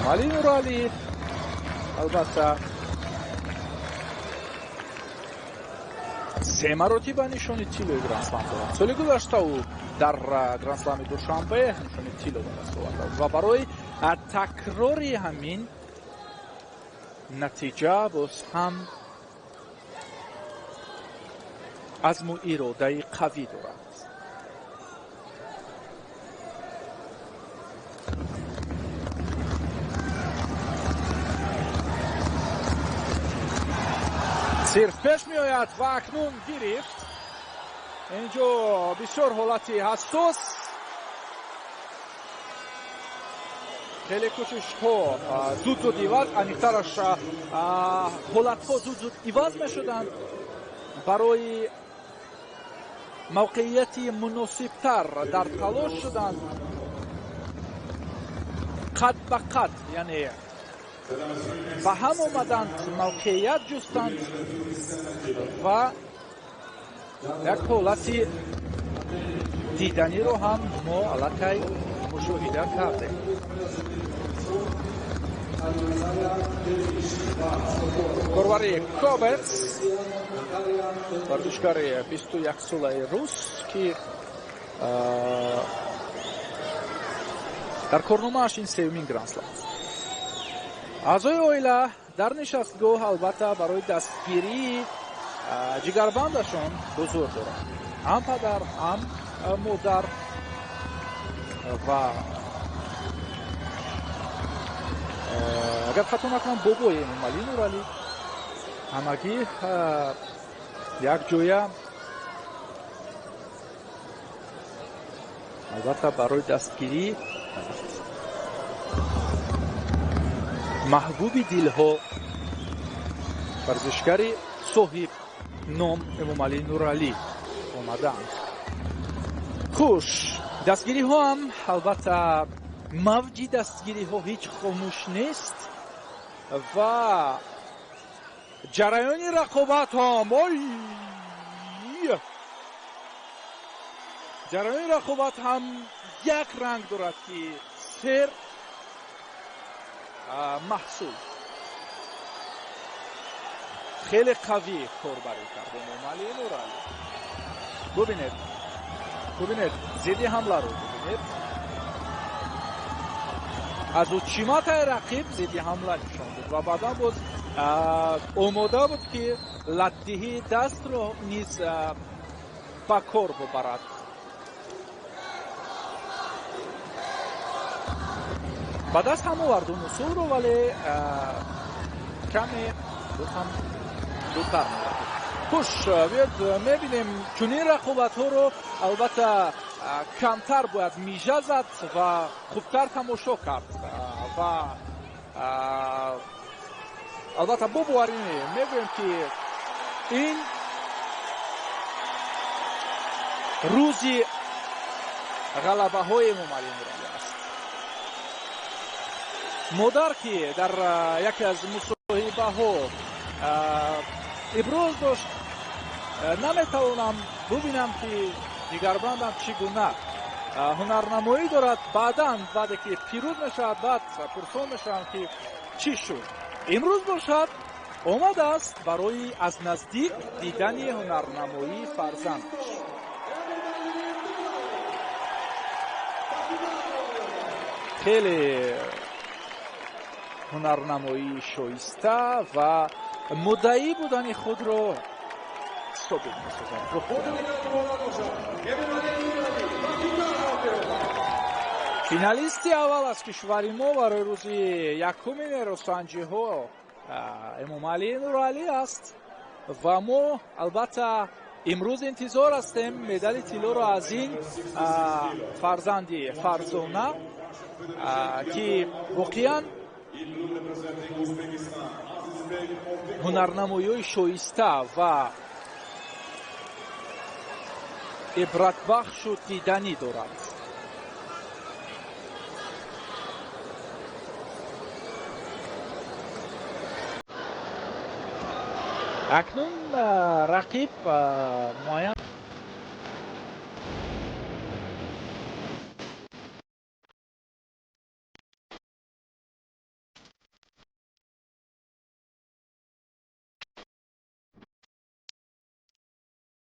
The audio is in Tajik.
Эмомалӣ Нуралӣ албатта се маротиба нишони тиллои грандслам дорад. Соли гузашта ӯ дар грандслами Душанбе нишони тилло ба даст оварда ва барои такрори ҳамин натиҷа боз ҳам азму иродаи қавӣ дорад. Сирф пеш меояд ва акнун гирифт. Инҷо бисёр ҳолати ҳассос, хеле кӯшишҳо зуд-зуд иваз, аниқтараш ҳолатҳо зуд-зуд иваз мешуданд барои мавқеияти муносибтар дар талош шуданд, қад ба қад, яъне ба ҳам омаданд, мавқеият ҷустанд ва як ҳолати диданиро ҳам мо аллакай мушоҳида кардем. Корвари Кобец, варзишгари 21-солаи рус, ки дар корномааш ин сеюмин грандслам аст. Аъзои оила дар нишастгоҳ албатта барои дастгирии ҷигарбандашон ҳузур доранд, ҳам падар, ҳам модар ва агар хато накунам бобои Эмомалӣ Нуралӣ ҳамагӣ як ҷоя албатта барои дастгирӣ маҳбуби дилҳо варзишгари соҳиб ном Эмомалӣ Нуралӣ омадаанд. Хуш, дастгириҳо ҳам албатта мавҷи дастгириҳо ҳеҷ хомӯш нест ва ҷараёни рақобат ҳам ой, ҷараёни рақобат ҳам як ранг дорад, ки сер маҳсул хеле қавӣ корбарӣ кард Эмомалӣ Нуралӣ. Бубинед, бубинед зидди ҳамларо, бубинед аз учиматаи рақиб зидди ҳамла нишон дод ва баъдан боз омода буд, ки латдиҳии дастро низ ба кор бубарад. Ба даст ҳам овард он усулро, вале каме боз ҳам зудтар мерафт. Хуш, биёд мебинем чунин рақобатҳоро албатта камтар бояд мижа зад ва хубтар тамошо кард ва албатта бо боварӣ мегӯем, ки ин рӯзи ғалабаҳои Эмомалӣ Нуралӣ аст. Модар, ки дар яке аз мусоҳибаҳо иброз дошт, наметавонам бубинам, ки ҷигарбандам чӣ гуна ҳунарнамоӣ дорад. Баъдан, баъде ки пирӯз мешавад, баъд пурсон мешавам, ки чӣ шуд. Имрӯз бошад омадааст барои аз наздик дидани ҳунарнамоии фарзандаш. Хеле ҳунарнамоии шоиста ва муддаӣ будани худро собит месозад. Финалисти аввал аз кишвари мо барои рӯзи якуми нерӯсанҷиҳо Эмомалӣ Нуралӣ аст ва мо албатта имрӯз интизор ҳастем медали тиллоро аз ин фарзанди фарзона, ки воқеан ҳунарнамоиҳои шоиста ва ибратбахшу диданӣ дорад. Акнун рақиб муайян